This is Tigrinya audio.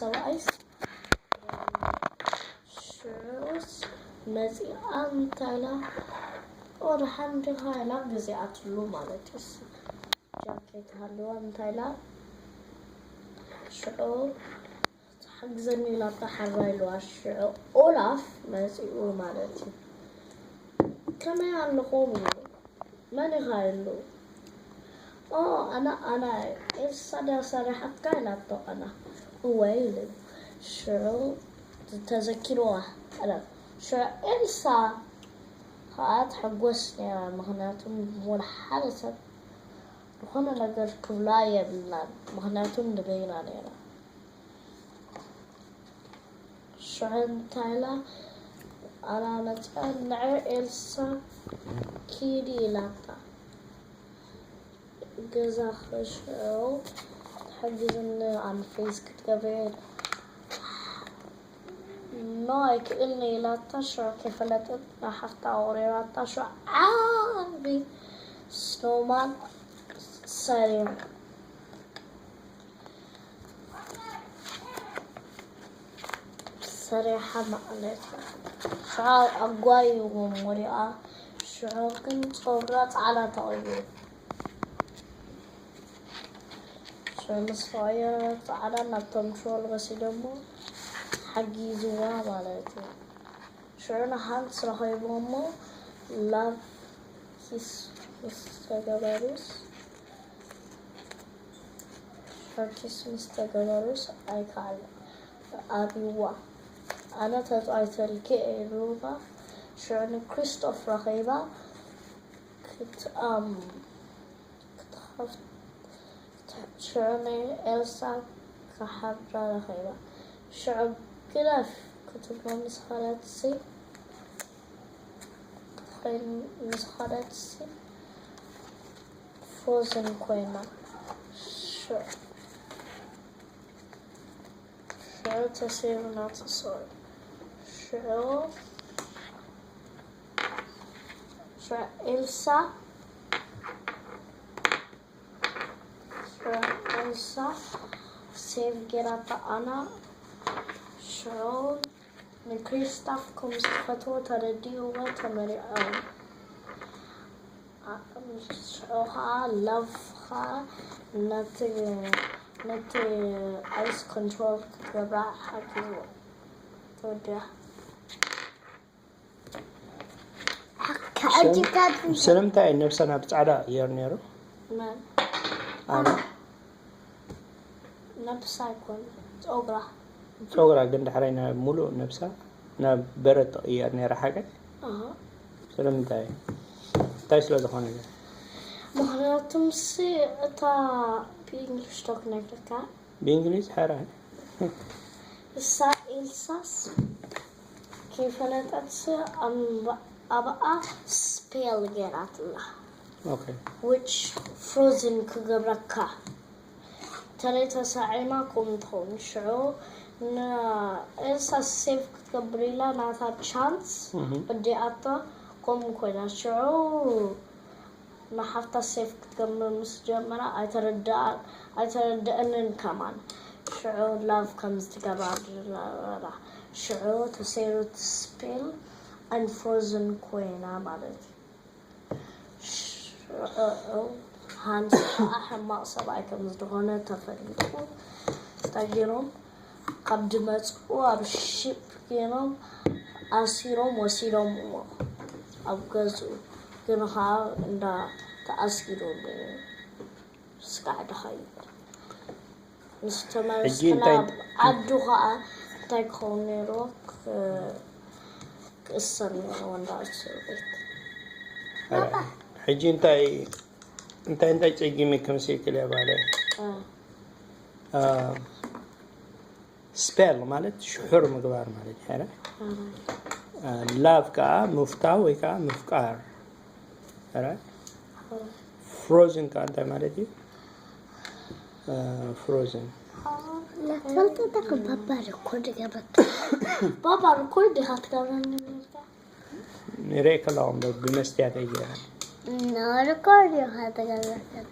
ሰብኣይስ ሽዑስ መፂኣ እንታይ ኢላ? ወደ ሓንዲ ኢላ ግዜ ኣትሉ ማለት እዩ። ጃኬት ሃልዋ እንታይ ኢላ? ሽዑ ትሓግዘኒ ኢላታ ሓራ ኢልዋ። ሽዑ ኦላፍ መፂኡ ማለት እዩ። ከመይ ኣለኹም ኢሉ። መን ኢኻ ኢሉ። ኦ ኣና ኣና ኤልሳ ድያ ሰሪሓትካ ኢላቶ። ኣና እወ ኢሉ። ሽዑ ተዘኪርዋ። ኣና ሽዑ ኤልሳ ከዓ ትሕጎስ ነይራ። ምኽንያቱ ወላ ሓደ ሰብ ዝኾነ ነገር ክብላ የብላን። ምኽንያቱ ንበይና ነይራ። ሽዑ እንታይ ኢላ? ኣና መፅኣ ንዐ ኤልሳ ኪዲ ኢላታ። ገዛ ክሽዑ ትሕግዝኒ ኣንፌዝ ክትገብር ኖ ኣይክእልኒ ኢላታ። ሽዑ ከይፈለጠት ንሓፍታ ኣቑሪራታ። ሽዑ ዓቢ ስኖማን ሰሪዑ ሰሪሓ ማለት እዩ። ሽዑ ኣጓይዎም ወዲኣ። ሽዑ ግን ጸጉራ ጻዕዳ ተቐይሩ። ሽዑ ምስ ተቐየረ ጻዕዳ ናብቶም ሾል ወሲዶሞ ሓጊዝዋ ማለት እዩ። ሽዑ ንሃንስ ረኸብዎ እሞ ላቭ ኪስ ምስ ተገበሩስ ሸርቲስ ምስ ተገበሩስ ኣይከኣለ ኣብይዋ። ኣነ ተፃዋይ ተሪኬ ኤሩባ ሽዑ ንክሪስቶፍ ረኸይባ ክትኣም ክትኸፍት ሽዑ ንኤልሳ ክሓብራ ረኸይባ። ሽዑ ግደፍ ክትብሎ ምስ ኸደትሲ ምስ ኸደትሲ ፍሮዝን ኮይና። ሽዑ ሽዑ ተሰይሩ ናቱ ሶሪ ሽዑ ሽዑ ኤልሳ ሽዑ ኤልሳ ሴቭ ጌራታ ኣና ሽዑ ንክሪስታፍ ከም ዝፈትዎ ተረዲእዎ ተመሪዖም። ሽዑ ከዓ ላቭ ከዓ ነቲ ነቲ ኣይስ ኮንትሮል ክትገብራ ሓጊዝዎ ተወዲኣ። ከዕጅብካ ስለምንታይ ነብሳ ናብ ጻዕዳ ይር ነይሩ? መን ኣነ ነብሳ ኣይኮን ጸጉራ ጸጉራ ግን ዳሕራይ ናብ ሙሉእ ነብሳ ናብ በረድ ትቕየር ነይራ ሓቀይ? ኣሃ። ስለምንታይ? እንታይ ስለ ዝኾነ? ምኽንያቱም ሲ እታ ብእንግሊሽ ዶ ክነግረካ ብእንግሊዝ ሓራይ እሳ ኤልሳስ ከይፈለጠትስ ኣም- ኣብኣ ስፔል ገይራትላ ኦኬ which frozen ክገብረካ ተለይ ተሳዒማ ከምኡ ትኸውን ሽዑ ንኤልሳ ሴቭ ክትገብር ኢላ ናታ ቻንስ እህ። ወዲኣቶ ከምኡ ኮይና ሽዑ ንሓፍታ ሴቭ ክትገብር ምስ ጀመራ ኣይተረድኣ- ኣይተረድአንን ከማን ሽዑ ላቭ ከም ዝትገብራ ሽዑ ተሰይሩ ስፔል ኣንፍሮዝን ኮይና ማለት እዩ። ሽዑ ሃንስ ከዓ ሕማቕ ሰብኣይ ከም ዝኾነ ተፈሊጡ እንታይ ገይሮም ካብ ድመፅኡ ኣብ ሺፕ ገይሮም ኣሲሮም ወሲዶምዎ ኣብ ገዝኡ ግን ከዓ እንዳ ተኣሲሩ ስጋዕ ድኸይድ ምስ ተመለስክና እንታይ- ዓዱ ከዓ እንታይ ክኸውን ነይርዎ ክ- ክእሰር ነይርዎ እንዳ እስር ቤት ሕጂ እንታይ እንታይ እንታይ ጸጊሚ ከምስልክል እያ ባለ እ። ስፔል ማለት ሽሑር ምግባር ማለት እዩ ረ ላቭ ከዓ ምፍታው ወይ ከዓ ምፍቃር ረ ፍሮዝን ከዓ እንታይ ማለት እዩ ፍሮዝን ለፈልጠጠ ባባ ሪኮርድ ገበርክ ባባ ሪኮርድ ኢኻ ትገብረኒ ነርካ ንሪኦ ከለኹም ዶ ብመስትያት ኣይገይረ ሪኮርድ ኢኻ ተገብረክ